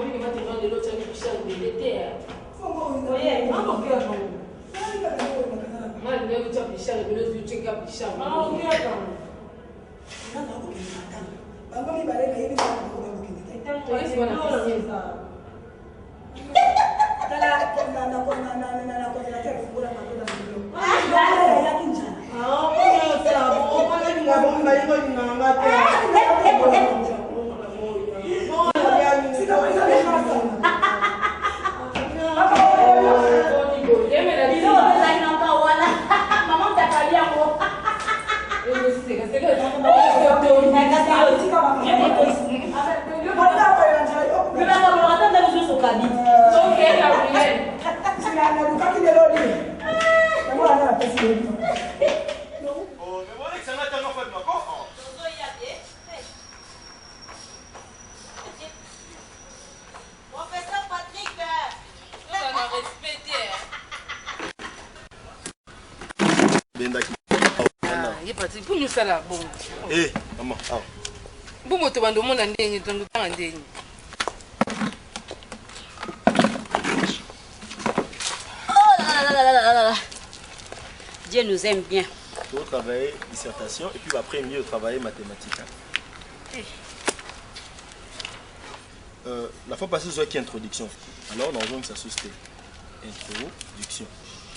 Omoni ke matema lelo otiaki Richard bebe te. Nga alingaki otia Richard ebele ozwi otie kaka Richard. Bango mibale nayebi bango bakokende te. Toyesi wana piscine. Tala na congélateur fungola bango na biloko. Yaki njala. Nalukaki lelo nini yango wana napesi yo. Professeur Patrick. Bendaki. Ye Patrick, mpo nyosala bongo. Eh, mama, awa. Bongo tobanda omona ndenge totanga ndenge. Oh là là là là là là là. Dieu nous aime bien. Tu vas travailler dissertation et puis après mieux travailler mathématiques. Hein. Eh. La fois passée, j'ai introduction. Alors, dans zone, ça c'était introduction.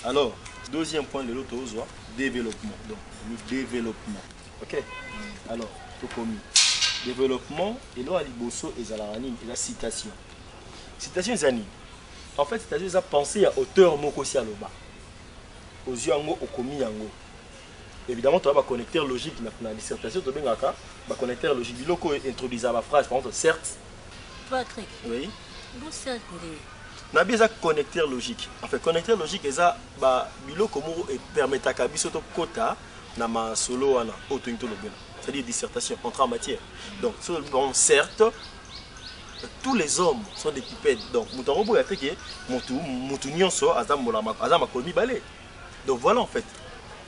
Alors, deuxième point de l'autre, développement. Donc, le développement. Ok. Alors, tout commis. Développement, et là, liboso, et et la citation. Citation, c'est En fait, citation, ça pensé à auteur moko si aloba. Aux yeux, au commis, yango. Évidemment, tu vas connecter logique na dissertation, tu vas connecter logique. Biloko introduire la phrase, par exemple, certes. Patrick. Oui. Bon, certes, nabi eza connecteur logique. En fait, connecteur logique eza ba biloko moko epermettaka biso tokota na masolo wana oyo tolingi tolobela, c'est-à-dire dissertation, entrée en matière. Donc so bon, certes, tous les hommes sont des bipèdes. Donc moto yango boya te ke motu motu nyonso aza mola aza makolo mibale. Donc voilà, en fait,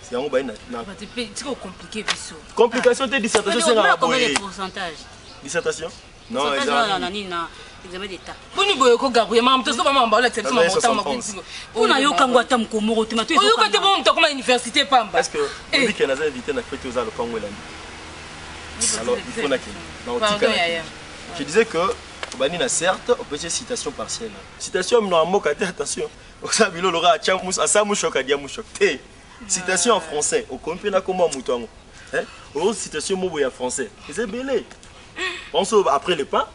c'est yango baye na Tika ocompliquer biso. Complication te, dissertation esengaka Combien de boye. pourcentage? Dissertation, non. Pourcentage eza wana nini na examen d'état? Boni boye ko Gabriel, makambo tozoba mamba olakisa biso Gabriel, makambo otanga. 71. Mpona yokango ata moko moko te mato. Oyoka te bongo moto akoma université pamba. Est-ce que oyebi ke naza invité na fete oza lopango elandi? Alors il faut nakende na Pardon, otika. yaya. Je disais que obandi na certes, opesi citation partielle. Citation na mboka te, attention, osala bilo loka asa mushoka dia mushok te. Citation en français, okomi mpe na kombo ya moto yango. Oyo citation mobo ya français eza ebele. Pense après le pain,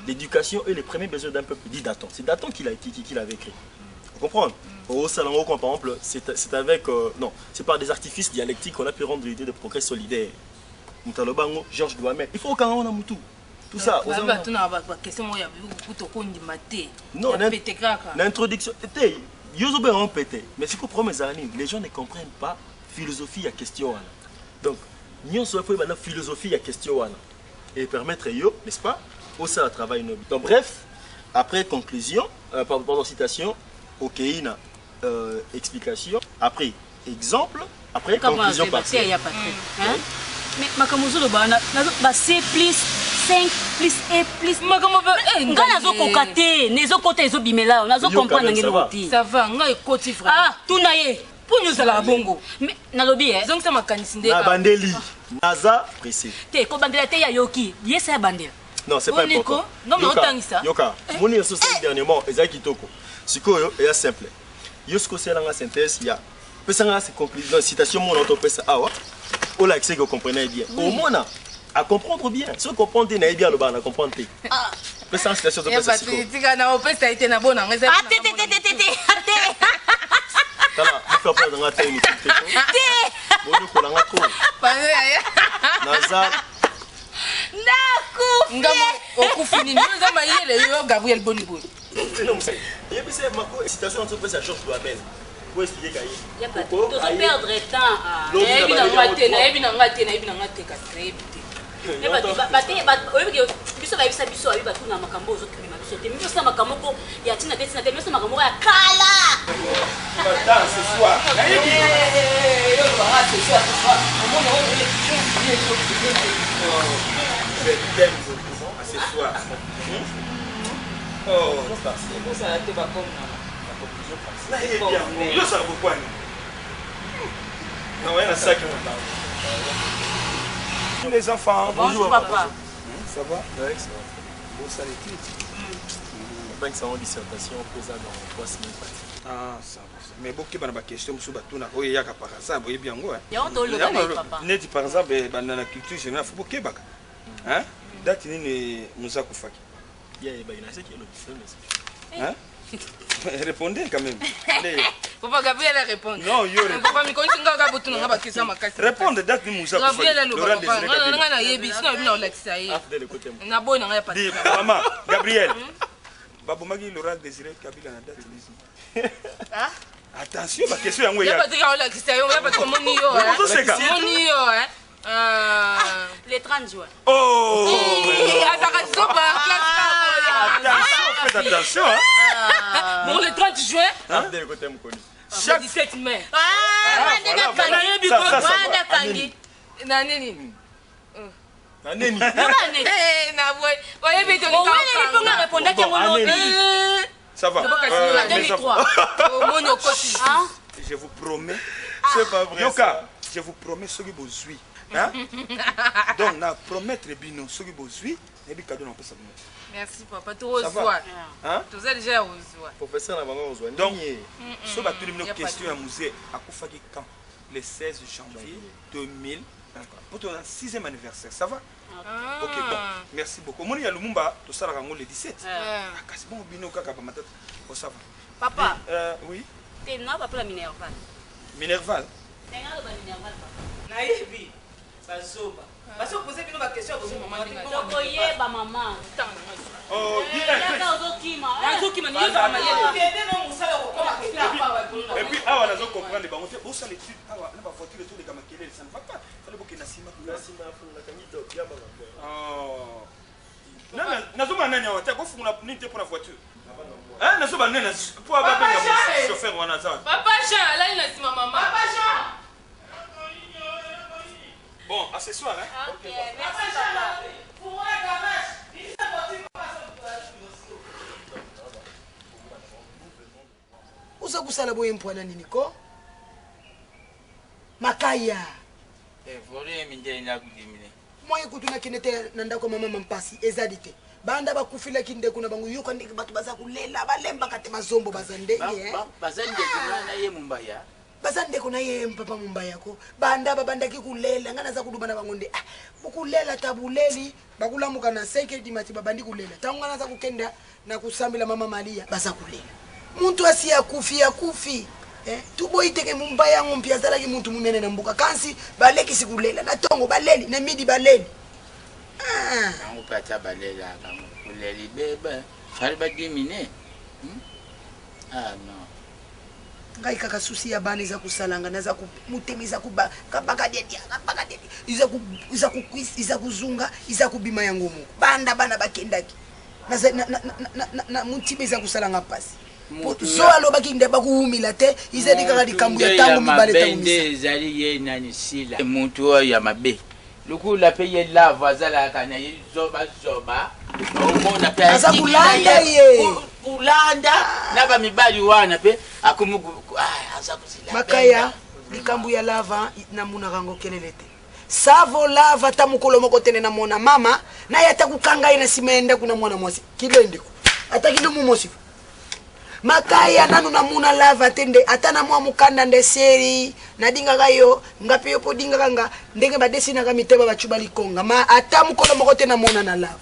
l'éducation est le premier besoin d'un peuple, dit Danton. C'est Danton qui qui l'avait écrit. Vous comprenez? Au Salango, par exemple, c'est avec. Non, c'est par des artifices dialectiques qu'on a pu rendre l'idée de progrès solidaire. Mutalobango, Georges Duhamel. Il faut qu'on a Moutou. Tout ça. Batuna baquestion moko ya kuta okondima te. Non, Ya pete kaka. l'introduction. Te, yo zo ben pété. Mais ce que problème ezali, les gens ne comprennent pas philosophie ya question wana. Donc, nyonso faut la philosophie ya question wana et permettre yo, n'est-ce pas, au ça travail nobi. Donc bref, après conclusion, pardon, pardon, citation, OK, na explication, après exemple, après conclusion partielle. Ya Patrick, hein? Mais makambo ozoloba wana ba C plus 5 plus E plus makambo ngai nazokoka te, nezokota ezobimela, nazocomprendre ndenge Yoka, eloko te. Ça va, ngai ekoti vraiment. Ah, tuna ye. Mpo nini ozalaka bongo? Mais nalobi e Zongisa makanisi nde. Na bandeli, naza pressé. Te, kobandela te, ya yoki yesa ya bandela. Non, c'est pas Boniko, important. non, mais Yoka, otangisa. Yoka, moni nyonso osali dernièrement, eza kitoko. Sikoyo, eza simple. Yo sikoyo osalanga synthèse ya pesanga conclusion, citation mona otopesa awa. Olakisa ke ocomprenait bien. Omona, à comprendre bien. Soki comprendre te, nayebi alobaka na comprendre te. Pesanga citation Ya topesa sikoyo. Patrick, tika na opesa ye te na bona ngai. Ah, te te te te te te, ah, te. Tala, bofa mpo azanga te inutile te. Bonyokolanga trop. Pardon, yaya. Naza Nakufi. Ngambo okufi nini? Yo oza mayele yo Gabriel, boni boye. Yebisa mako citation topesa Georges Duhamel. Po expliquer ka ye. Ya Patrick, tozoperdre temps, ah. Lobi Nayebi na na nga te, nayebi na nga te, nayebi na nga te, kasi nayebi te. Oyebi ke biso bayebisa biso ayebi batuna makambo ozokimema biso te, miso osala makambo moko ya ntina te, ntina te, miso makambo moko ya kala. Attends, ce soir. Nayebi. Yo olobaka ce soir, ce soir, omona oyo. Je t'aime beaucoup. À ce soir. Oh. Ekosala te bakome nanga. Nayebi yango. Yo ozalaka bokwani. Na waya na saki mo. Les enfants. Bonjour papa. Ça va? Ouais, ça va. Bosala étude. Obangisa yango dissertation mpe eza dans 3 semaines pratique. Ah, ça va. Mais bokeba na baquestion mosusu batunaka oyo eyaka par hasard, boyebi yango, hein? Yango toloba na ye papa. Neti par exemple banda na culture générale, fo bokebaka. Hein? Date nini Muza akufaki? Ya yebaki na seki elobisa mais Hein? Répondez quand même. Allez. Papa Gabriel a répondu. Non, yo réponds. Papa mikolo nga kaka botuna nga bakestion makasi. Répondre date nini Muza akufaki? Gabriel aloba Laurent papa. Désiré Nga Kabila. nga nayebi sino nayebi na olakisa ye. Afdel ekotema. Naboyi na nga ya Dis, Patrick. maman, Gabriel. Babomaki Laurent Désiré Kabila na date nini? Attention, ba question yango Ya eyaka. Patrick aolakisa yo, ya Patrick omoni yo. Mais ozoseka. Omoni yo, hein. Ah. Le 30 juin. Oh! Azalaka zoba classe kaka. Attention, faites attention, hein. Bon, le 30 juin, Afdel ekotema mokoli. le Chaque 17 mai. Ah, voilà, voilà. Nayebi Ça, ko- ça, ça va. Wanda kangi. Na nini? Na nini? Nani? Eh, na boy. Oyebi te Oweleli mpo nga répondaki yango Bon, lobi. allez. Ça va. D'abord, Euh, kasi mes enfants, 2003. Omoni okoti. Hein? je vous promets. C'est pas vrai. Yoka, je vous promets soki bozwi. Hein? Donc na promettre bino soki bozwi, nayebi cadeau na kopesa bino. Merci papa, Ça tozwa. va. Hein? Toza déjà ya kozwa. Professeur na bango ozwa Donc, nini? so batuni bino Ya question ya musée akufaki quand? Le 16 janvier 2000. Po tona 6e anniversaire, ça va? Ok, bon, merci beaucoup. Omoni ya Lumumba tosalaka yango le 17. Ah. Ah, kasi bongo bino kaka bamatata. Oh, ça va. Papa, Oui, te na papa la Minerval. Minerval. Ndenge aloba Minerval papa. Nayebi. Bazoba. Bazopose bino baquestion ya bozoma. Tokoyeba mama. Oh, dis, eh, Chris. Yaka ozokima. Nazokima ni yo mayele. Kende no mosala kokoma keta. Et puis, awa nazo comprendre bango te bosala étude awa na bavoiture ezoleka makelele, ça ne va pas, fale bokende na nsima kuna. Na nsima afungolaka ngi ya makambo. Oh. Nani- nazomona nani awa te akofungola nini te mpo na voiture? Hein, nazoba nani mpo ababenga Jean! chauffeur wana aza wapi? Papa Jean alali na nsima mama. Papa Jean. Bon, à ce soir, hein. Ok, merci papa. Fungola gamache. Bimisa voiture papa. Oza kosala boye mpwana nini ko makaya? Mwaye kutu nakende te na ndako ya mama mampasi ezali te. Banda bakufilaki ndeko na bango, yoka ndenge bato baza kolela, balembaka te, bazombo baza ndenge, eh. Baza ndeko na ye Mumbaya. Baza ndeko na ye papa Mumbaya ko. Banda babandaki kulela, ngai naza kuluba na bango nde, ah, bokulela ta buleli, bakulamuka na 5 heures du matin, babandi kulela. Ntango ngai naza kokenda na kusambela mama Malia, baza kulela muntu asi akufi akufi, eh, tuboyi teke Mumbaya yango mpi azalaki muntu munene na mboka, kasi balekisi kulela na ntongo, baleli na midi, baleli, ah. Bango mpe ata balelaka koleli bebe fali badimine. Ah non. Ngai kaka susi ya bana eza kosalanga, naza motema eza kabakadiadia kabakadiadia, eza eza kozunga, eza kobima yango moko. Banda bana bakendaki, na motima eza kosalanga mpasi. Mutu So alobaki nde bakuwumila te, ezali kaka likambo ya ntango mibale, mabe ntango nde misala. Ezali ye nani sila mutu oyo ya mabe lukula mpe ye lavo azalaka na ye zobazoba, omona mpe Aza atiki na kulanda ye. Kulanda na bamibali wana mpe akomi aza kozila. Makaya, likambo ya lava namonaka yango kelele te. Savo lava ata mokolo moko tene namona mama naye ata kokanga ye na nsima ya ndako na mwana mwasi kilendeko ata kilumu mosifu. Makaya, nanu namona lava te nde ata na mwa mokanda nde seri nadingaka yo nga mpe yo mpo odingaka nga ndenge badesinaka mitema bacuba likonga ma ata mokolo moko te namona na lava.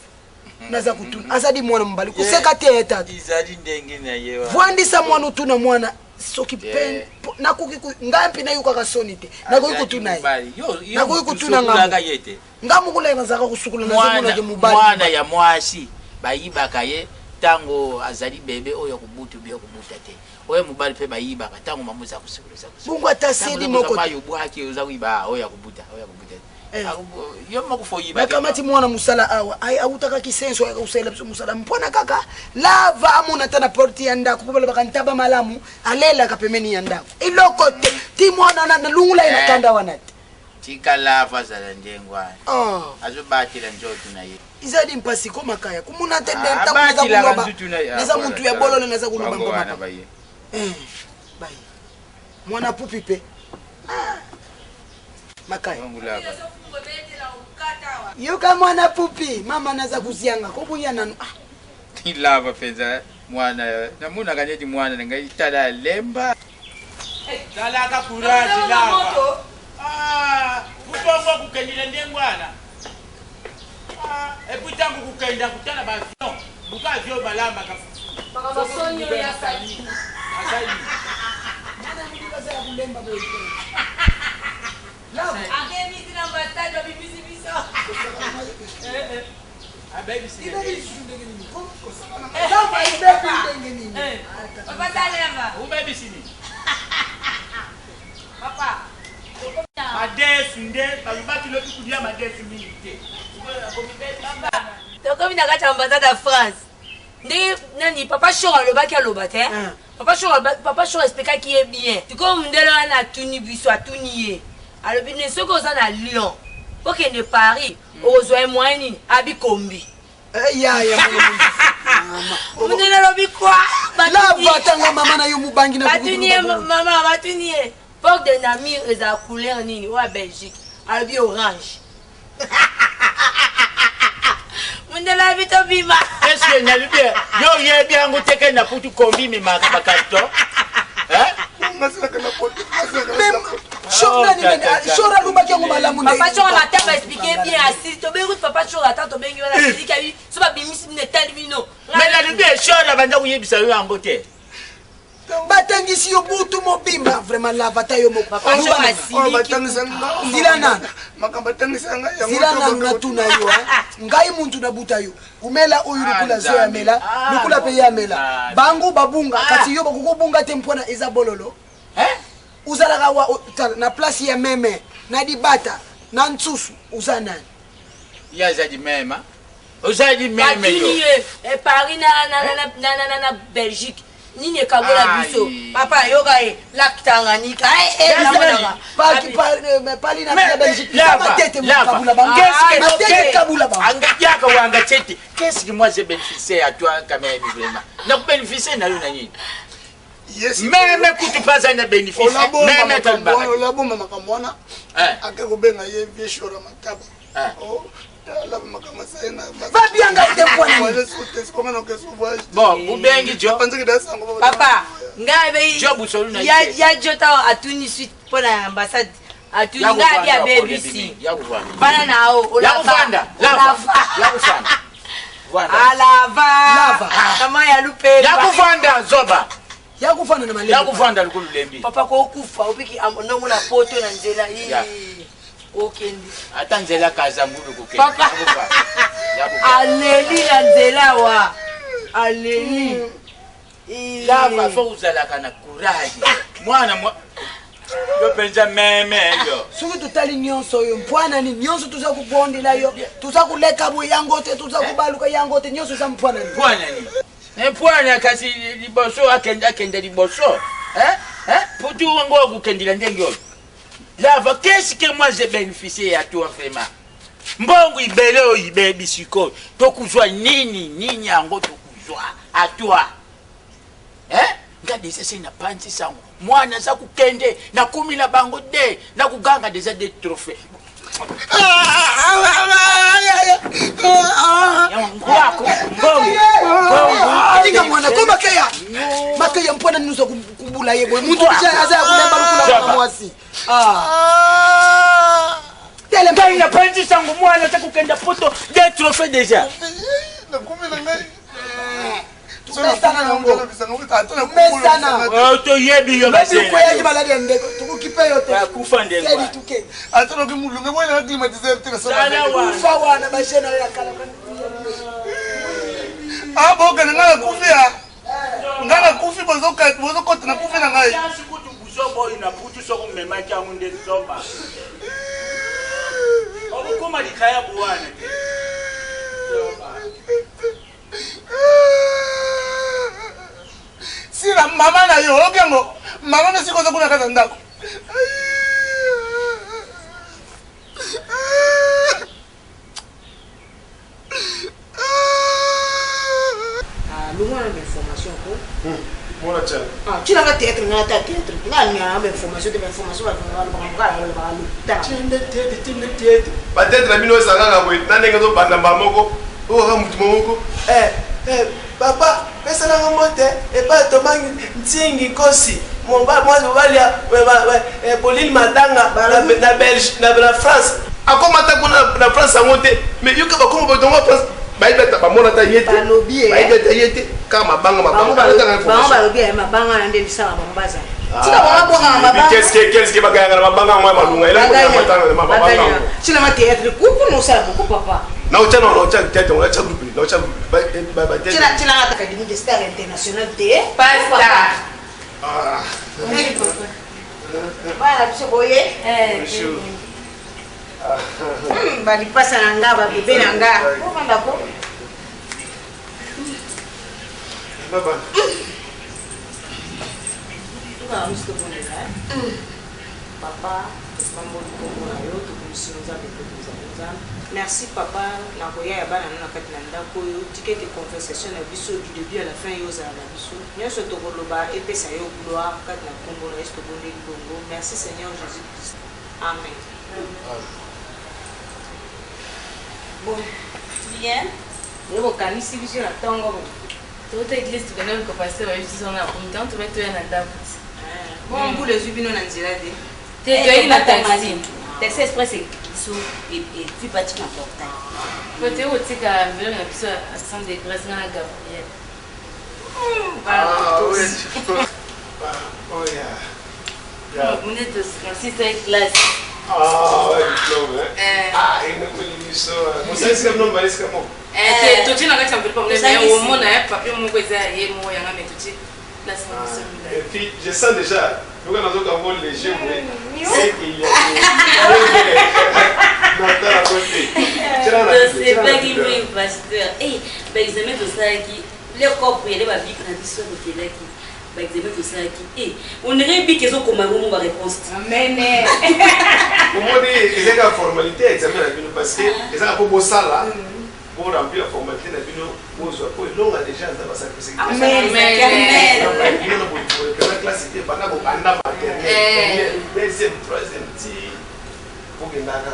Naza kotuna, azali mwana mobali koseka te ye tata. Ezali ndenge na ye wana. Vwandisa mwana, otuna mwana soki Yeah. nakoki ngai mpe nayokaka soni te, nakoki Azali kotuna ye. mobali. Yo Nakoki mutu kotuna sokulaka ngambo. ye te. Nga mokolo nazalaka kosukola, nazomonake mobali. Mwana ya mwasi bayibaka ye ntango azali bebe, oyo kobutu bia kobuta te. Oyo mobali mpe bayibaka ntango mama oza kosukola, oza kosukola. Bongo ata seli moko te. Mayi obwaki, oza koyiba oyo ya kobuta, oyo ya kobuta te. Eh. Yo moko fo oyiba te. Nakamati mwana mosala awa, awutaka kisenso, ayaka kosalela biso mosala mpona kaka lava amona ata na porte ya ndako mpo balobaka ntaba malamu alelaka pembeni ya ndako, eloko te ti mwana nalungula ye na Eh. kanda wana te. Tika lava azala ndenge wana. Oh. Azobatela nzoto na ye. Ezali mpasi ko makaya kumuna te nde Ah, ntango naza abatilaka kuloba nzutu na ye. naza Ah, mutu voilà, ya bololo naza koloba bango mpo wana mapa baye. Eh, baye mwana pupi mpe Ah. Makaya Bango lava. Yoka mwana pupi mama naza kuzianga kobuya nanu ah. Lava mpenza mwana namonaka neti mwana na ngai tala alemba. Zalaka courage lava. Ah, kutongo kukendela ndenge wana. Ah, et puis ntango kukenda kutala ba avion, buka avion balambaka fufu. Makambo soni oyo asali. Asali. Mwana mutu aza ya kulemba boye te. Akebisi na ambassade babimisi biso. Abebisi. Ibebi lisusu ndenge nini? Lava ibebi ndenge nini? Papa taleva. Ubebisi nini? Papa. Madesu nde balobaki lobi kulia madesu mingi te. Tokomi na kati ya ambassade ya France ndenge nani papa Shor alobaki aloba te. Papa Shor papa Shor expliquaki ye bien. Sikoyo mondele wana atuni biso, atuni ye, alobi ne soki oza na Lyon okende Paris okozwa ye moyen nini? Abi kombi. Ya ya mondele alobi kwa lava tanga mama na yo mobangi na batuni ye mama, batuni ye porte de Namur ezala couleur nini oyo ya Belgique? Alobi orange. Mondele abi tobima. Est-ce que nalobi yo oyebi yango te ke na putu kombi memaka bakarton? Shor alobaki yango malamu. Papa Shor ata baexplike bien asili tobengi kuti papa Shor ata tobengi wana asiliki abi so babimisi bino etali bino. Mais nalobi Shor abanda koyebisa yo yango te. Batangisi yo butu mobimba vraiment lava ta yo moko. Papa Shor asiliki. Zila nanu. Makambo atangisa ngai yango. Zila nanu natuna yo hein. Ngai muntu nabuta yo umela oyo lukula zo ya mela lukula mpe ye amela bango babunga kasi yo bakokobunga te mpona eza bololo ozalaka wa tala, na place ya meme na dibata na ntsusu oza nani? Ye aza limema, oza limeme batuni yo. Ye Paris na Belgique nini ekabola biso? Papa yoka ye lac Tanganyika. Namonaka. Pali na na Belgique Lava, matete lava. kabula bango Qu'est-ce que- matete kabula bango. Yaka wanga chete. Qu'est-ce que moi j'ai bénéficié à toi quand même vraiment? Nakubénéficier na yo na nini? Meme kutu mpe na bénéfice. Meme kalibaka. Olabomba makambo wana ake kobenga ye vie Shora Mataba. Alaba makambo asaye na Babianga te mpona nini? Bon, ubengi jo. Papa ngai be Jo busolu na ya ye. Ya jo tawo atuni suite mpo na ambassade atuni ngai abi abebisi Ya kuvanda. bana na yo. Ya kuvanda. Lava. Ya kuvanda. Vanda. Alava Lava. kama ya lupemba. Ya kuvanda zoba. Ya kufanda na Ya malebe. kuvanda lukulu lembi. Papa kokufa opiki ndongo na poto na nzela. Ya. Okende. Ata nzela kaza mbulu kokende. Papa. Ya kuvanda. Ya kuvanda. Aleli na nzela wa aleli. Lava fo ozalaka na courage. Mwana mwa yo mpenza meme yo. Soki totali nyonso oyo mpwana nini? Nyonso toza kobondela yo, toza koleka boye yango te, toza kobaluka yango te, nyonso eza mpwana nini? Pwana nini? Pwana kasi liboso akende akende liboso. Hein? Hein? Putu wango okukendela ndenge oyo. Lava, qu'est-ce que moi j'ai bénéficié à toi vraiment? Mbongo ibele oyo ibebi sikoyo tokuzwa nini nini yango tokuzwa à toi? Hein? Nga deja se na panzi sango mwana aza kokende nakumi na bango de nakoganga deja de trophée. Ngwako mbongo. Atinga mwana ko makeya makeya mpona nini oza kubula ye boye? Muntu deja aza ya kulemba lukula mwana mwasi. Ah. Ngai na panzi sango mwana aza kokenda poto de trophée déjà. Nakomi na ngai. Tumesana nango. Tumesana. Oh, toyebi yo. Lobi okweyaki maladi ya ndeko tokokipe yo te. Akufa ndenge Kedi wana. tukende. Atanoki mulunge mwana na climatiseur te na Tala wana. Kufa wana bashene oyo ya kala. Abokende ngai nakufi ya ngai nakufi bozokota nakufi na ngai. Chance kutu buzoba oyo na putu soki omemaki yango nde zoba okokoma likayabu wana te. Sila mama na yo oyoki yango mama no sikoyo oza kuna kati ya ndako. ko Mwana tchana. Ah, tina nga théâtre nga ata théâtre nga alingaka ba information te ba information balobaka balobaka lokuta. Tinde théâtre tinde théâtre. Ba théâtre na bino ezalaka kaka boye na ndenge ezobanda mbala moko oyo kaka motu moko eh, eh, papa pesalanga mbote epai tomangi ntingi nkosi mwasi mobali ya Pauline Matanga na Belge na France akoma ata kuna na France yango te mais yoka bakoma bato yango France bayebi ata bamona ata ye te bayebi ata ye te kaka mabanga mabanga bango balobi ya mabanga na nde bisala bango bazala tika bango abwakaka mabanga qu'est-ce que bagayaka na mabanga yango ya malunga eloko ya matanga na mabanga yango tina ma théâtre kuku nosala beaucoup papa na otya na otya théâtre na otya groupe na otya groupe tina tina académie de star international te pasta ah bana biso boye balipasa na nga babebe na nga ofanda ko papa topamboli nkombo na yo tokumisi yo nzambe mpe kozali nzambe merci papa na koya ya bana no na kati na ndako oyo tika ete conversation na biso du début à la fin yo ozala na biso nyonso tokoloba epesa yo gloire kati na nkombo na yesu tobondeli bongo merci seigneur jésus christ amen bon bien oyo bokanisi biso na ntongo bo Tota église tokende koluka pasteur bayebi biso na komi ntango tobai toya na ndako ti. Bon mbula ezwi bino na nzela te. Te toyaki na taxi. Taxi express biso etui bati na portail. Po toyei kotika enveloppe na biso ya centre de grâce nga na Gabriel. Ah, oui. Oh, yeah. Yeah. Mune tosisaki classe. Ah, ouais, diplôme, hein. Eh. Ah, inokoli biso. Mosalisi ka bino mbalisi ka moko. Eh, te totie na kati ya enveloppe yango mais omona ya papier moko eza ya ye moko yanga mais totie place na biso mibale. Et puis, je sens déjà, donc on a un léger, mais c'est qu'il y a des. Tosepelaki mingi pasteur. Eh, ba examen tosalaki leko priere ba bic na biso tokelaki ba examen tosalaki eh on dirait bic ezokoma yango mo ba réponse. Amen. Omoni eza kaka formalité ya examen na bino parce que eza kaka mpo bosala bo remplir formalité na bino bozwa mpo elonga déjà nzambe asakrifisaki bino na boepena classe te banda bobanda maternelle deuxième troisième ti bokendaka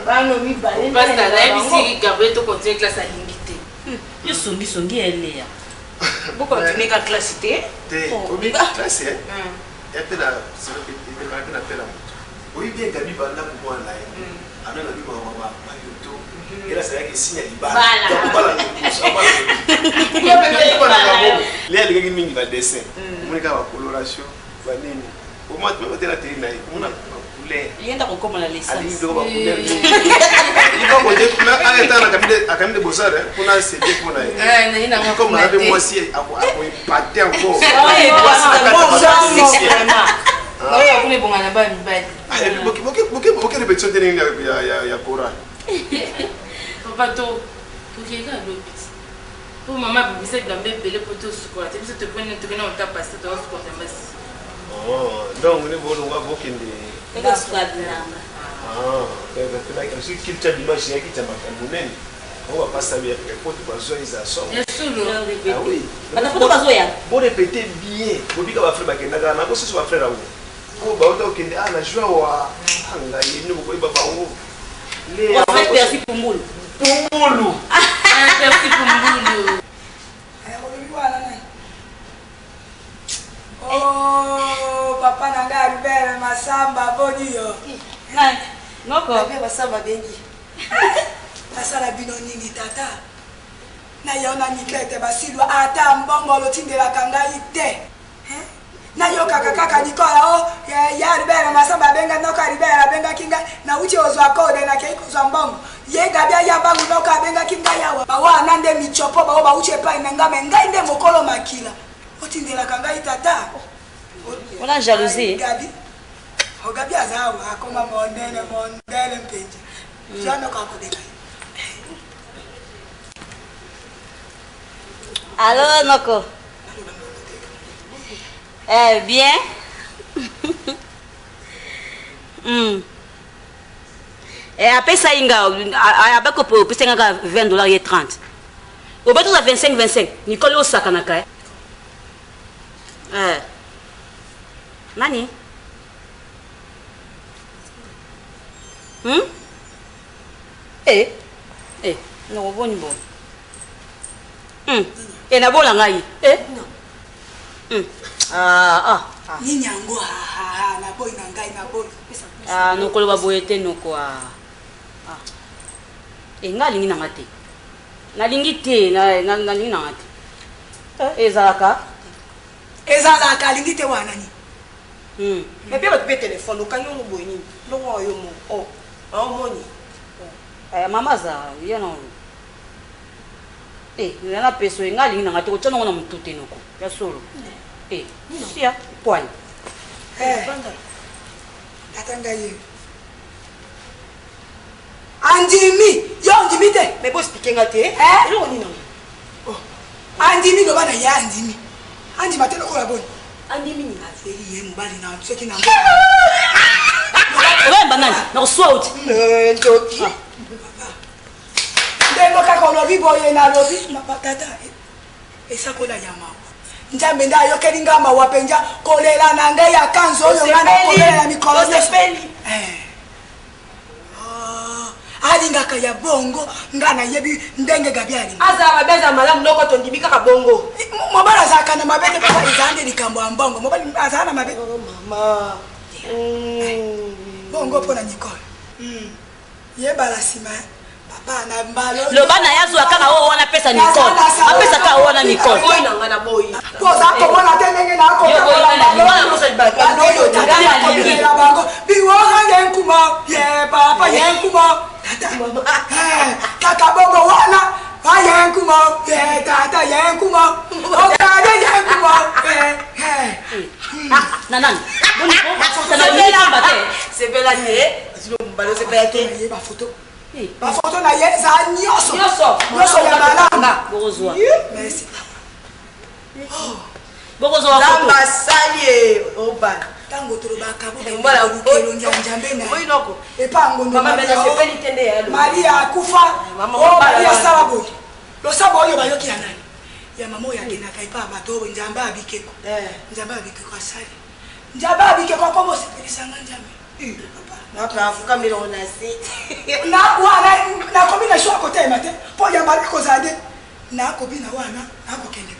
bano mibale Pasteur nayebisi Gabriel to continue classe alingi te. Yo songi songi eleya. bokontinue ka classe te te obi classe ya mpe na ebemaka mpe na pela moto oyebi bien gabi banda komwana na ye ano gabi mayoto ye nasalaki esigne ya libala le alingaki mingi badessin omoni kaka bacoloration banini omatela teli na ye omona bacouleur Yenda kokoma na alingi licence. biloko bacouleur mingi akami de bosar kuna c'est bien mpona ye Eh, naye nango comme kuna aza mpe te. mwasi akoepate encore Mwasi na kati ya bato sexy. Oyo kuna ebonga na bana mibali. Ah, et puis, boke répétition te ndenge ya chorale Papa to tokei kaka lobi ti. Po mama abongisa bilamba ebele po tosukola te biso toponi tokende kota pasteur tokosukola bilamba si. Oh, donc ne bolongwa bokende Toko sukola bilamba. soki culture dimanche eyaki tia makambo monene bango bapasa poto bazwa eza somo Ya solo. Ah oui. Bana poto bazoya. borépéte bien bobika bafrère bakendaka na bosusu bafrère yango po bauta kokende ah na joi wa ah, ngai bino bokoyeba bango Le- Frère Percy Pumbulu. pumbulu Ah, merci Pumbulu. olobi wana nani Oh, papa na ngai Albert Masamba boni yo Nani? Noko. Albert Masamba bengi nasala bino nini tata na yo na Niklete basilwa ata mbongo olotindelaka ngai te Hein? nayokaka kaka nikola o ya Albert Masamba abenga noko Albert abengaki ngai nauti ozwa kode nakei kozwa mbongo ye gabi aya bangu noko abengaki ngai awa bawana nde michopo bao bauti epai na ngai me ngai nde mokolo makila otindelaka ngai tata Wana jalousie. Gabi o gabi aza awa akoma mondele mondele mpenza zwa noko akobenga ye Allô Noko. Eh bien. Eh apesa inga abako po pesa nga 20 dollars ye 30. Obe toza 25 25. Nicole osakanaka eh. Eh. Nani? Hmm? Eh. Eh, noko boni boni. Hmm. Eh nabola ngai. Eh. Hmm. Ah ah. Nini yango ah, ah, naboyi na ngai naboyi. Ah, nokoloba boye te noko ah. Ah. Eh, ngai alingi na nga te. Nalingi te, nalingi na nga te. Eh, ezalaka. Ezalaka alingi te wana nini? Hmm. Mais pe bato pe telefone okangi yango boye nini? Ndongo wa yo mo. Oh. Omoni. Eh, mama aza ye na eh na peso ye ngai alingi na ngai te kotya nango na motu te noko ya solo eh sia poani eh. Tata ngai ye andimi yo ondimi te mais boexplike nga te eh? eloko nini yango oh. Andimi loba na ye andimi andima te lokola boni andimi nini azeli ye mobali na soki na oyamba nani nakoswa oti eh, ndoki ah. Ndenge kaka olobi boye nalobi tata esakola ya mawa nzambe nde ayokeli nga mawa mpenza kolela na ngai ya kanzo oyo ngai nakolela na mikolo nyonso eh. Ah, alingaka ya bongo nga nayebi ndenge gabi alinga azala mabe azala malamu noko tondimi kaka bongo eh, mobali azalaka na mabe te papa ezala nde likambo ya mbongo mobali azala na mabe oh, mama mm. bongo mpo na nicole mm. Yebala sima papa na mbalo. Loba na ye azwa kaka oyo wana apesa Nicole. Apesa kaka oyo wana Nicole. Boyi na nga na boyi. Poza komona te ndenge na kotambola mbalo. Tata bango biwora ye nkuma ye papa ye nkuma tata eh, kaka bongo wana aye nkuma ye tata ye nkuma okade ye nkuma eh, eh. Na nani? Boni ko? Sepela te. Ye bafoto bafoto na ye eza nyonso nyonso ya malamu bokozwa merci bokozwa nzambe asali ye obana ntango tolobaka bokoluka elongi ya nzambe na epa ngondo maria akufa o maria asala boye losambo oyo bayoki ya nani ya mama oyo akendaka epa bato oyo nzambe abikeko nzambe abikeko asali nzambe abikeko akoma osepelisa nga nzambe Nakomi na choix kotema te mpo ya mabe kozala nde nakobina wana nakokende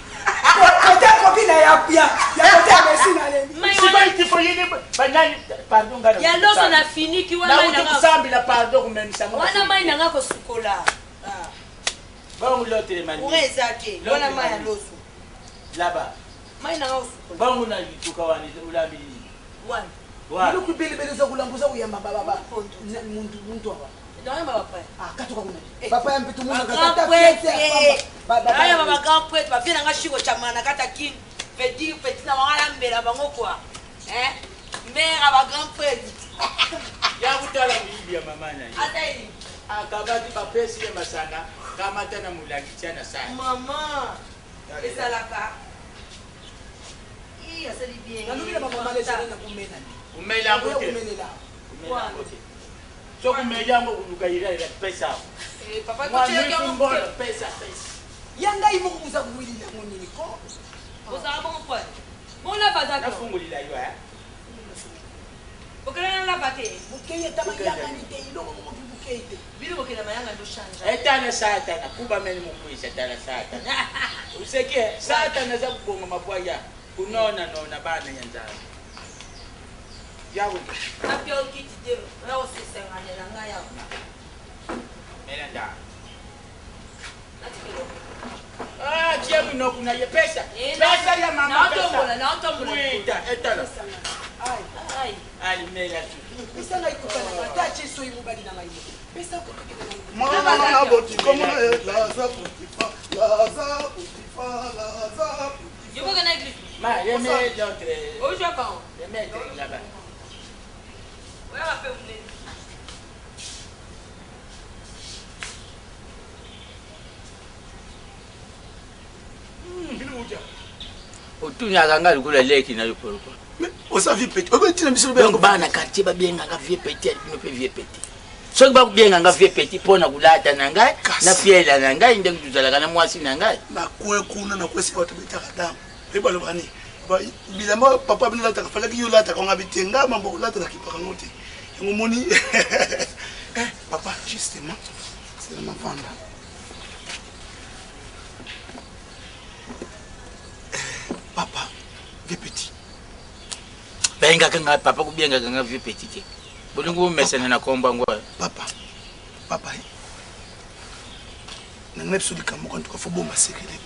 kote kobina ya kote ya mesi nalembi ya loso na finiki wana pardon komemisa wana mai na nga kosukola bongo lotelema courant eza te wana mai ya loso laba mai na nga kosukola bongo na lituka wana olambi nini wana biloko ebelebele oza kolamba oza koyamba muntu awa ah, katuka kuna eh. bapaya mpe tomonaka tata bagrand prêtre bavie nanga shiko chamana na kati ya kin petit petit na bango alambela bango kua mare ya bagrand prêtre ya kotala moyibi ya mama na ye akabaki bapesi ye masanga kamata na molangi tia na sani mama ezalaka Ii asali bien. Nalobi na ba mama lezali na komela. Komela yango te. Komela yango te. Soki omeli yango koluka ira ira pesa. Eh papa totielaki yango mbolo pesa pesa. Ya ngai moko boza kowelila yango nini ko? Ozala bongo kwa. Bon lava ata. Nafungolila yo eh. Bokela na lava te. Bokei ata mayangani te eloko moko mpe bokei te. Bino bokela mayanga ndo change. Etala satana kuba meni mukwisa tala satana. Useke eh, satana aza kubonga mabwa ya kunona nona bana ya nzambe. Yawe. Apia okiti te oya kosesenganela ngai awa. Mela nda. Ah, tia munoko na ye pesa. Eh, Pesa ya mama pesa. Naotombola, naotombola. Wita, etala. Ai. Ali mela tu. Pesa ngai kotalaka ata atie soyi mobali na ngai moko. Pesa kokokende na ngai. Mwana na boti komona ye Laza Potifa, Laza Potifa, Laza Potifa. Yo boke na église. Ma, remets l'autre. Ozwa bango. Remets là-bas. Oyaka mpe monene. Otunaka nga lokola leki na yo pourquoi? Oza vie petit. Obe tina biso Donc bana quartier babengaka vieux petit, bino pe vieux petit. Soki bakobenga nga vieux petit mpo na kolata na ngai na fiela na ngai ndenge tozalaka na mwasi na ngai. Na coin kuna na kwesi bato betaka dame pe baloba nini bilamba papa bino lataka falaki yo lataka nga bite nga mambo kolata na kipaka ngo te yango moni eh, papa justement c'est na mavanda eh, papa vieux petit Bengaka nga papa kobengaka nga vieux petit te. Bolingo bomesana na kombo yango. Papa, papa, na ngai biso likambo moko antuka fo bomba sekele oyo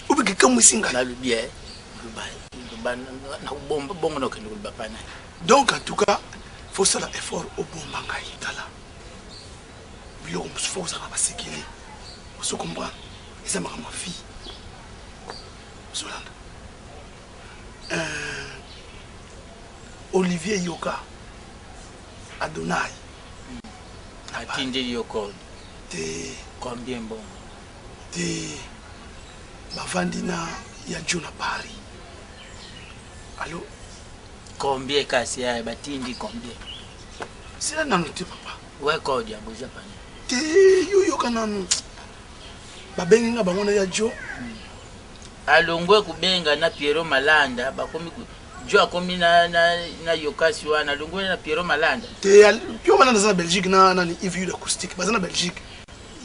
obiki kamwisi ngai nalobi eh, loba nakobomba bongo nakokende koloba pa nani donc en tout cas fosala effort obomba ngai tala biloko mosusu fo kozala na basekele ozo comprendre eza makambo ya fille ozolanda euh, olivier yoka adonai atindeli yo code te combien bongo te bavandi na ya jo na paris alo combien kasi ya batindi combien sila nanu te papa we code yango eza pani te yo yoka nanu babengi nga bango na ya jo Alongwe kubenga na Pierrot Malanda bakomi Jo akomi na, na, na Yokasi wana alongwe na Pierrot Malanda. Te Pierrot Malanda aza na Belgique na nani Yves Yuda acoustique baza na Belgique.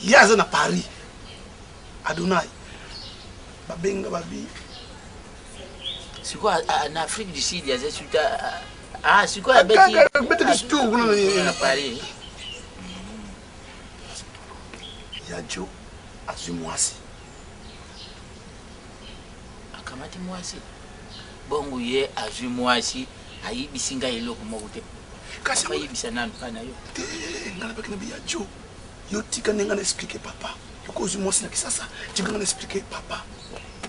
Ye aza na Paris. Adonai babenga babi sikoyo na Afrique du Sud aza suta ah sikoyo abeti abeti tour kuna na Paris. Ya Jo azwi mwasi Akamati mwasi. Bongo ye azwi mwasi, ayebisi ngai eloko moko te. Kasi ayebisa nanu pa na yo. Te, ngai nabaki na biya jo. Yo tika nde ngai na expliquer papa. Yoko ozwi mwasi na Kisasa, tika ngai na expliquer papa.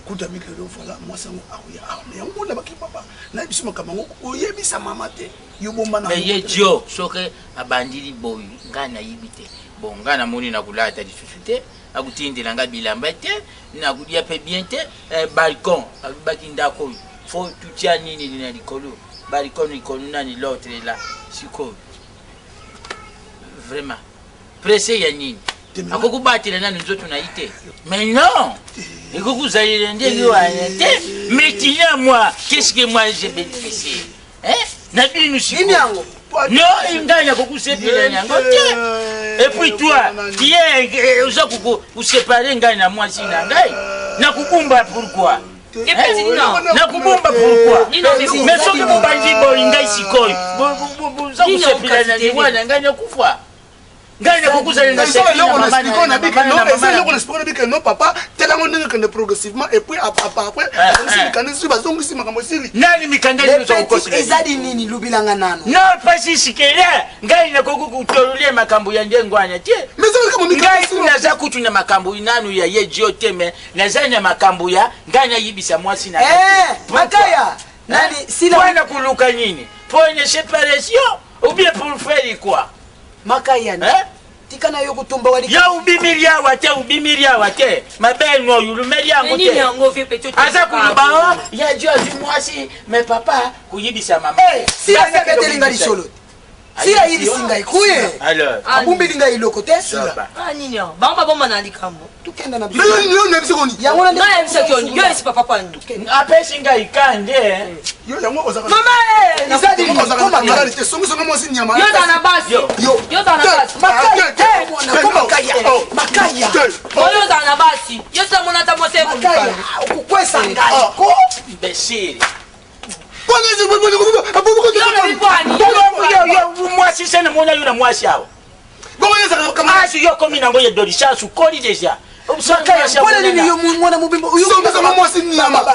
Kuta mikelo voilà mwasi yango akoya awa. Mais yango mona baki papa. Nayebisi makambo yango oyebisa mama te. Yo bomba na. Mais ye jo soki abandili boyi ngai nayebi te. Bon ngai namoni nakolata lisusu te. Akotindela nga bilamba te, nakolia pe bien te. Eh, balcon alobaki ndako oyo fo tutia nini na likolo balcon likolo nani l'autre là sikoyo vraiment presse ya nini akoki kobatela nanu nzoto na ye te mais non ekoki kozalela ndenge wana te mais tina moi qu'est ce que moi j'ai bénéficié Hein? Na bino sikoyo. Non, ngai nakoki kosepela na yango te. Et puis toi, tu es eh, oza kosepare ngai na mwasi na ngai. Nakobumba pourquoi? Nakobumba pourquoi? Mais soki bobandi boyi ngai sikoyo, boza kosepela na liwa na ngai nakufa. Ngai nakoki kozala na eza eloko na explique na bike non eza eloko na explique na bike non papa tela ngo ndenge kende progressivement et puis après bazongisi mikanda esili bazongisi makambo esili nani mikanda nini oza kokosela ezali nini lubilanga nano non pasi sikele ngai nakoki kotololia makambo ya ndenge wana te ngai naza kutu na makambo nanu ya ye dio te me naza na makambo ya ngai nayibisa mwasi na makaya nani sila wana koluka nini pour une séparation ou bien pour faire quoi Makaya eh? tika na yo kotumba wali yo ubimili awa te ubimili awa te mabe noyo ulumeli yango te aza koloba o ya dio azwi mwasi me papa koyebisa mama eh, sila abeteli ngai lisolo te sila ayebisi ngai kuye abumbeli ngai eloko te ah, nini yango bango babomba na likambo tukenda na yango nayebisaki yo yo esi papa pani apesi ngai kande yo yango ozaka mama eh eza di koma malali te songi songi mwasi nyama yo zana basi yo zana basi makaya koma kaya makaya yo zana basi yo zana mona ta mwasi makaya okukwesa ngai ko imbécile mwasi se namona yo na mwasi awa asi yo okomi nango ya dolisance okoli deja mpona nini yo mwana mobimba songisonga mwasi nyama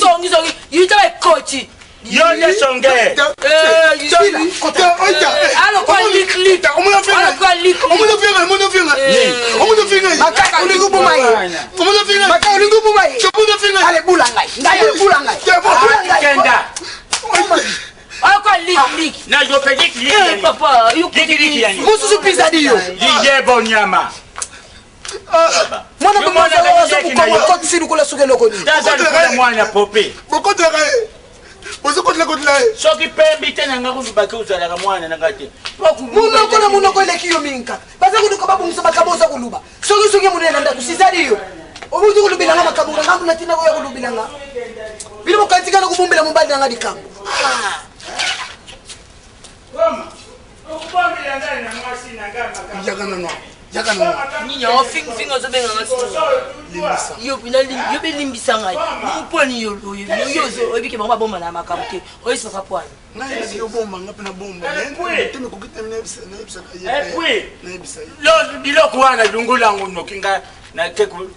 songisongi yita ekoti yo nde songe olingi oboma ye ale bula ngai ngai bula ngai kenda Oko lik lik. Na yo pe lik lik. Eh papa, yo lik lik yani. Mususu pizadi yo. Liye bonyama. Mwana mwana azo kukoma kotisi lukola suke eloko nini. Taza lukola mwana pope. Bokotelaka ye. Ozokotela kotela ye. Soki pembi te na nga kolobaki ozalaka mwana na nga te. Munoko na munoko eleki yo mingi kaka. Baza koluka babongisa makambo oza koluba. Soki soki monene na ndako sizali yo. Obuti kolobela nga makambo na nga kuna tina koya kolobela nga. Bino bokanisi kaka kobombela mobali na nga likambo. Ah. Yaka nano. Yaka nano. Nini yango finga ozobenga nga yo yo mpe limbisa ngai mponi yo oyebi ke bango babombana makambo te oyebisaka pwani nayebisi yo bomba nga mpe nabomba motema ekoki te nayebisaka ye nayebisa ye biloko wana lungola yango noki nga ntango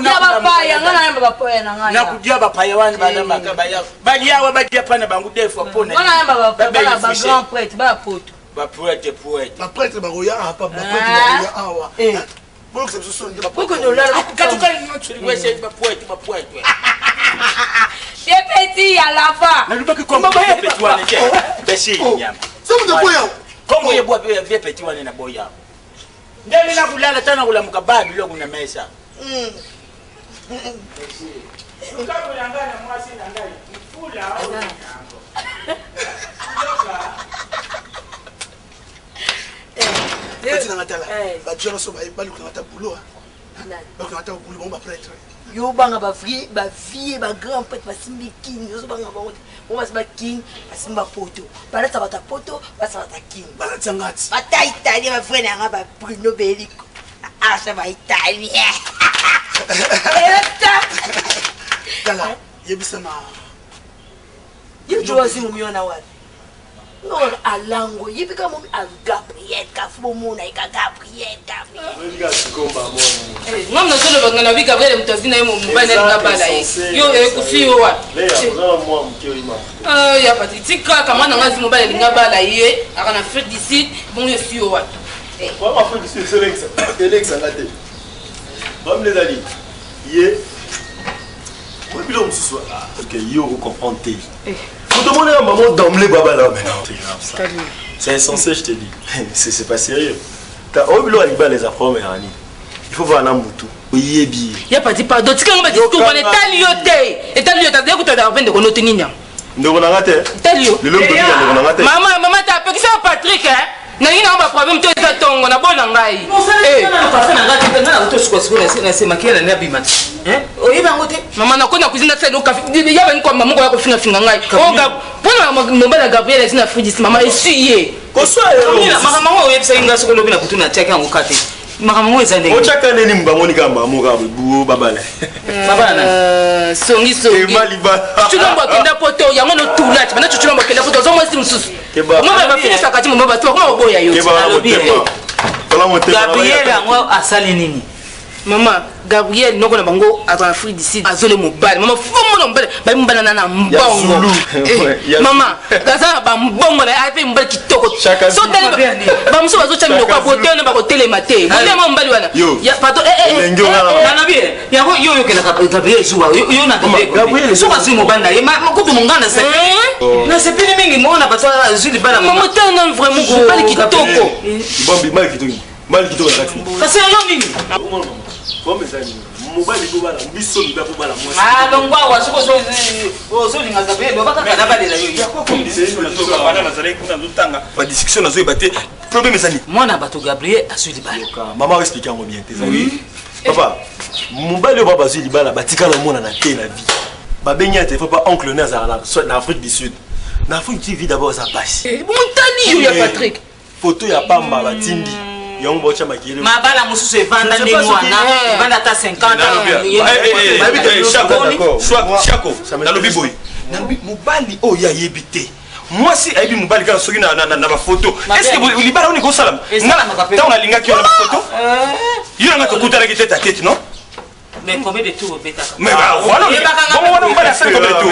bapaya nga nayamba bapaya na ngai nakudia bapaya wana balambaka baya baliawa badia mpa na bango des fois mpona nga nayamba bagrand prêtre baya poto baprêtre prêtre baprêtre bakoya awa papa baprêtre bakoya awa bolokisa biso soni baprêtre baprêtre Petit ya lava. Nalobaki kombo ya petit wana te. Besi nyama. Somo de boya. Kombo ya bwa ya petit wana na boya. Ndenge na kulala tana kulamuka ba biloko na mesa. Lukaku na ngai na mwasi na ngai mfula Kati na ngatala. Ba jeunes so ba baluka ngata boulot. Baluka ngata boulot bango ba prêtre. Yo banga ba vrai ba vie ba grand prêtre basimbi king ozo banga bango te. Bango basimba king basimba poto. Balata bata poto basala ta king. Balata ngati. Bata italien ba vrai na nga ba Bruno Beliko. Archa ba italien. Eta. Tala yebisa na Ye jo azi momi wana wapi? Non alango yebi ka momi a Gabriel kafu bomona ye ka Gabriel Gabriel. Nga nazoloba nga nabi Gabriel moto azwi na ye mobali na bala ye. Yo ekufi yo wapi? Ya Patrick tika kama na nga azwi mobali alinga bala ye aka na Afrique du Sud bongo yo esui yo wapi? Vraiment Afrique du Sud elekisa nga te. Problème ezali ye oyebi biloko mosusu ok yo okocomprendre te moto omonaka maman d'emblée babala mais non c'est grave ça c'est insensé je te dis c'est pas sérieux oyebi biloko ya libala eza problème ya nini il faut voir na mutu oyebi ye ya pati pardon tika yango badiscours wana etali yo te etali yo te azali kutata mpe ndeko note nini yango ndeko na nga te etali yo lelo mtoki ya ndeko na nga te mama mama te apekisa yo Patrick eh nalingi nango baproblème to eza tongo na bona ngai oyebi yango te mama nakoi na cuisine nasala okafe ya bani kwamba moko ya kofingafinga ngai mpona mobali ya gabriel ezi na fridis mama esui ye makambo yango oyebisaki ngai soki olobi na kutu natiaki yango ka te makambo yango eza ndenge otyaka nini bamoni kaka mama kaka buo babala babala songi songi cuculombo akenda poto yango notula ti banda cuculombo akenda poto ozo mwasi mosusu omona bafinisaka ti moma bato bakoma koboya yo gabriel yango asali nini mama gabriel noko na bango azala afrique du sud azole mobali mama fomona mobali bayi mobali na na mbongo mama aza na bambongo na ye mpe mobali kitoko bamosusu bazotya minoko ya bote wana bakotelema te bolema mobali wana pardon nalobi yango yo oyokelaka gabriel zuwa yo na gabriel soki azwi mobali na ye kutu monga nasepeli mingi mona bato azwi libala motana vraiment mobali kitoko mobali kitoko mobali kitoko na kati kasi yango nini mobali bobala biso miba bobala mwasi longwa awa soki ozolinga gabriel loba kaka nabalela yo nazalaki kuna nazotanga badiscussion nazoyeba te problème ezali mwana bato gabriel azwi libala mama oexplike yango bien te ezali papa mobali oyo bazwi libala batikala omonana te na vie babengi ya telefone pa oncle ne azalaka na afrique du sud na afrique du sud vie d'abord eza pasi montali yo ya patrick foto ya pamba batindi yango baotya makele mabala mosusu evanda ndenge wana evanda ata 50 shako nalobi boye nalobi mobali oyo ayebi te mwasi ayebi mobali kaka soki na bafoto estce libala oni ekosalama ntango nalingaki yo na bafoto yo nanga tokutanaki tete a tete non Mais combien de tours obetaka Mais bah, voilà, bon, voilà, on va la faire combien de tours.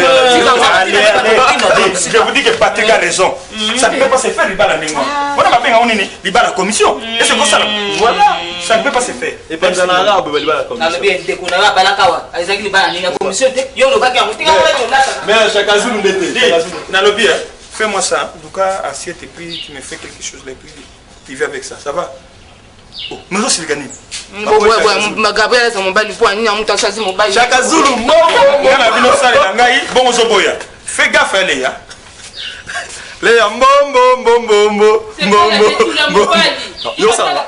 Je vous dis que Patrick a raison. Ça ne peut pas se faire, libala ndenge wana. Voilà, babenga ngo nini? Libala commission. Est-ce que ça Voilà, ça ne peut pas se faire. Et puis na arabe ba libala commission. Nalobi ndeko na balaka wa, ezalaki libala ndenge ya commission te. Yo olobaki yango tika wana olata. Mais Chaka Zulu ndete. Nalobi, fais-moi ça. En tout cas, assiette et puis tu me fais quelque chose là et puis tu vis avec ça. Ça va? Mais ozosilika nini? Gabriel aza mobali mpo anini yango moto asazi mobali Chaka Zulu mbongo nga na bino osalela ngai bongo ozoboya. Fais gaffe aleya. Leya mbombo mbombo mbombo mbombo. Yo sala.